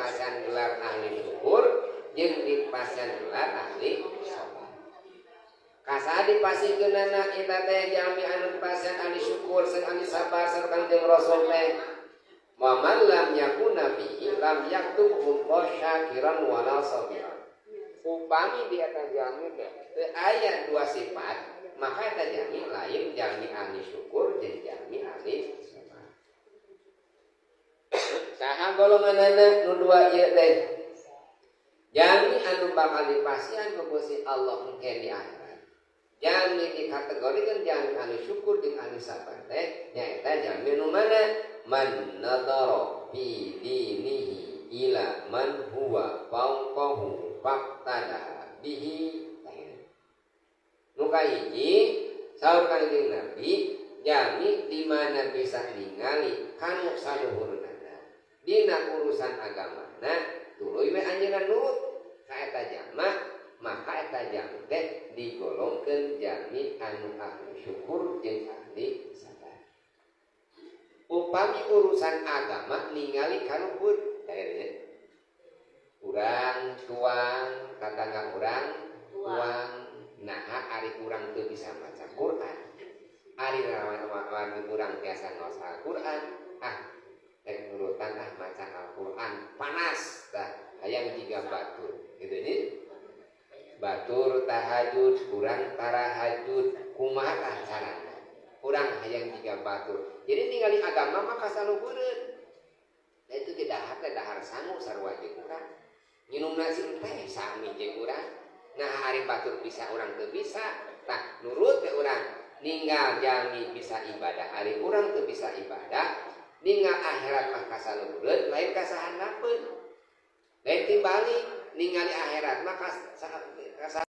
dipasihan gelar ahli syukur jeung dipasihan gelar ahli sabar. Kasaha dipasihkeunana eta teh jalmi anu dipasihan ahli syukur sareng ahli sabar sareng Kangjeng Rasul teh wa man lam yakuna fihi lam yaktubhu syakiran wala sabiran. Upami di eta jalmi teh teu aya dua sifat, maka eta jalmi lain jalmi ahli syukur jeung jalmi ahli sabar. Saha golonganana nu dua ieu teh? Jalmi anu bakal dipasihan ku Gusti Allah engke di akhirat. Jalmi dikategorikan jalmi ahli syukur jeung ahli sabar teh nyaeta jalmi nu mana? Man nadhara fi dinihi ila man huwa fawqahu faqtada bihi. Nu kahiji saur Kangjeng Nabi jalmi di mana bisa ningali kanu saluhurna dina urusan agamana tuluy we anjeunna nurut ka eta jalma, maka eta jalmi teh digolongkeun jalmi anu ahli syukur jeung ahli sabar. Upami urusan agama ningali kaluhur akhirnya urang tuang tatangga urang tuang naha ari urang teu bisa maca Quran, ari wargi urang tiasa ngaos Al-Quran, ah rek nurutan ah maca Al-Quran panas tah hayang jiga batur gitu nya. Batur tahajud, kurang tarahajud, kumaha tah carana? Urang hayang jiga batur. Jadi ningali agama mah kasaluhureun. Da itu ge dahar teh dahar sangu sarua jeung urang. Nginum nasi teh sami jeung urang. Nah ari batur bisa urang teu bisa, tah nurut teh urang. Ninggal jalmi bisa ibadah, ari urang teu bisa ibadah, ninggal akhirat mah kasaluhureun lain kasahandapeun. Lain tibalik ningali akhirat mah kasah